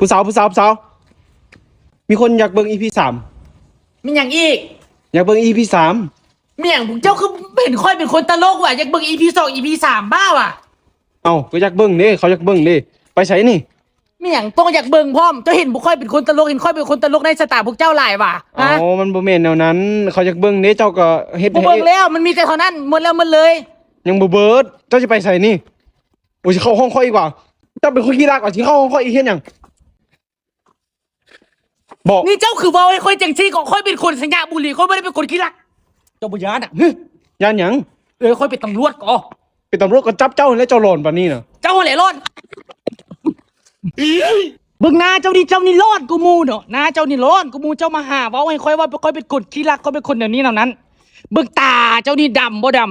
ຜູ້ສາວ ຜູ້ສາວ ຜູ້ສາວ ມີຄົນຢາກເບິ່ງອີພີສາມ. ມີຫຍັງອີກ? ຢາກເບິ່ງອີພີສາມ. ມີຫຍັງ ພວກເຈົ້າຄືເຫັນຂ້ອຍເປັນຄົນຕະຫຼົກຫວາ? ຢາກເບິ່ງອີພີສອງ ອີພີສາມ ບ້າຫວາ? ເອົ້າ ກໍຢາກເບິ່ງເດ້ ເຂົາຢາກເບິ່ງເດ້. ໄປໃສນີ້? ມີຫຍັງຕ້ອງຢາກເບິ່ງພ້ອມ? ເຈົ້າເຫັນພວກຂ້ອຍເປັນຄົນຕະຫຼົກ ເຫັນຂ້ອຍເປັນຄົນຕະຫຼົກໃນສາຍຕາພວກເຈົ້າຫຼາຍຫວາ? ຮະ? ເອົ້າ ມັນບໍ່ແມ່ນແນວນັ້ນ ເຂົາຢາກເບິ່ງເດ້. ເຈົ້າກໍເຮັດ ບໍ່ເບິ່ງແລ້ວ ມັນມີແຕ່ເທົ່ານັ້ນ ໝົດແລ້ວໝົດເລີຍ. ຍັງບໍ່ເບິດ. ເຈົ້າຊິໄປໃສນີ້? ໂອ້ຍ ຊິເຂົ້າຫ້ອງຂ້ອຍອີກຫວາ? ເຈົ້າເປັນຄົນຂີ້ລັກຫວາ? ຊິເຂົ້າຫ້ອງຂ້ອຍອີກເຮັດຫຍັງ? ບອກ ນີ້ເຈົ້າຄືເວົ້າໃຫ້ຂ້ອຍຈັ່ງຊີ້ກໍ? ຂ້ອຍເປັນຄົນໄຊຍະບູລີ ຂ້ອຍບໍ່ໄດ້ເປັນຄົນຂີ້ລັກ. ເຈົ້າບໍ່ຢ້ານນະ? ຫຶ ຢ້ານຫຍັງ? ເອີ ຂ້ອຍເປັນຕຳຫຼວດກໍ. ເປັນຕຳຫຼວດກໍຈັບເຈົ້າຫັ້ນແຫຼະ ເຈົ້າຫຼອນປານນີ້ນະ. ເຈົ້າຫັ້ນແຫຼະຫຼອນ. ເບິ່ງໜ້າເຈົ້ານີ້ ເຈົ້ານີ້ຫຼອນກວ່າໝູ່ເນາະ. ໜ້າເຈົ້ານີ້ຫຼອນກວ່າໝູ່. ເຈົ້າມາຫາເວົ້າໃຫ້ຂ້ອຍວ່າຂ້ອຍເປັນຄົນຂີ້ລັກ ຂ້ອຍເປັນຄົນແນວນີ້ແນວນັ້ນ. ເບິ່ງຕາເຈົ້ານີ້ດຳບໍ່ດຳ?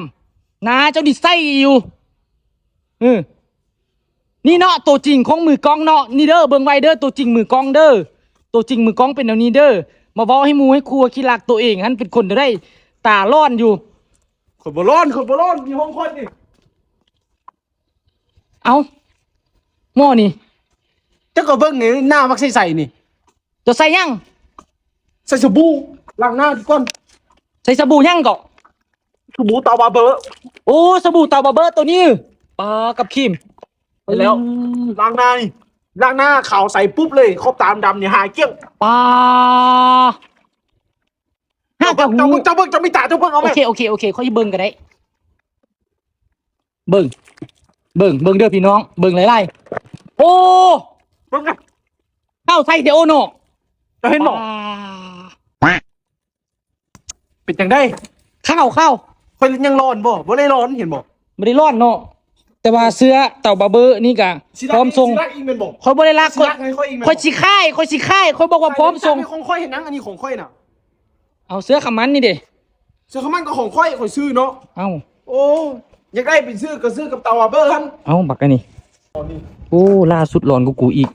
ໜ້າເຈົ້ານີ້ໃສຢູ່. ເອີ ນີ້ເນາະ ໂຕຈິງຂອງມືກ້ອງເນາະ. ນີ້ເດີ ເບິ່ງໄວ້ເດີ ໂຕຈິງມືກ້ອງເດີ. ໂຕຈິງມືກ້ອງເປັນແນວນີ້ເດີ. ມາເວົ້າໃຫ້ໝູ່ໃຫ້ຄົວຂີ້ລັກ ໂຕເອງຫັ້ນເປັນຄົນແນວໃດ? ຕາຫຼອນຢູ່. ຂ້ອຍບໍ່ຫຼອນ ຂ້ອຍບໍ່ຫຼອນ. ນີ້ຫ້ອງຂ້ອຍນີ້. ເອົ້າ ໝໍນີ້ ເຈົ້າກໍເບິ່ງນີ້ ໜ້າມັກໃສໆນີ້. ເຈົ້າໃສ່ຫຍັງ? ໃສ່ສະບູ ລ້າງໜ້າກ່ອນ. ໃສ່ສະບູຫຍັງເກາະ? ສະບູເຕົາບາເບີ. ໂອ້ ສະບູເຕົາບາເບີໂຕນີ້. ປາ ກັບຄຣີມ. ແລ້ວ ອືມ ລ້າງໜ້ານີ້ ລ້າງໜ້າຂາວໃສປຸບເລີຍ ຂອບຕາດຳໆນີ້ຫາຍກ້ຽງ. ປາ ຫາກະຮູ້. ເຈົ້າເບິ່ງ ເຈົ້າເບິ່ງ ເຈົ້າມີຕາ ເຈົ້າເບິ່ງເອົາແມ. ໂອເຄ ໂອເຄ ໂອເຄ ຂ້ອຍຊິເບິ່ງກໍໄດ້. ເບິ່ງ ເບິ່ງ ເບິ່ງເດີພີ່ນ້ອງ ເບິ່ງຫຼາຍໆ. ໂອ້ ເບິ່ງນະ ເຂົ້າໃສ່ເດໂອເນາະ. ເຈົ້າເຫັນບໍ່? ເປັນຈັ່ງໃດ? ເຂົ້າ ເຂົ້າ. ຂ້ອຍຍັງຫຼອນບໍ່? ບໍ່ໄດ້ຫຼອນ ເຫັນບໍ່? ບໍ່ໄດ້ຫຼອນເນາະ ແຕ່ວ່າເສື້ອເຕົາບາເບີນີ້ກະພ້ອມສົ່ງ. ຊິລັກອີກແມ່ນບໍ່? ຂ້ອຍບໍ່ໄດ້ລັກ. ຊິລັກໃຫ້ຂ້ອຍອີກແມ່ນບໍ່? ຂ້ອຍຊິຂາຍ ຂ້ອຍຊິຂາຍ. ຂ້ອຍບອກວ່າພ້ອມສົ່ງ. ຂອງຂ້ອຍເຮັດຫຍັງ? ອັນນີ້ຂອງຂ້ອຍນະ. ເອົາ ເສື້ອຂາວມັນນີ້ເດ. ເສື້ອຂາວມັນກໍຂອງຂ້ອຍ ຂ້ອຍຊື້ເນາະ. ເອົ້າ ໂອ້ ຢາກໄດ້ໄປຊື້ກໍຊື້ກັບເຕົາບາເບີຫັ້ນ. ເອົາ ບັກອັນນີ້. ໂອ້ ລ່າສຸດຫຼອນກວ່າກູອີກ.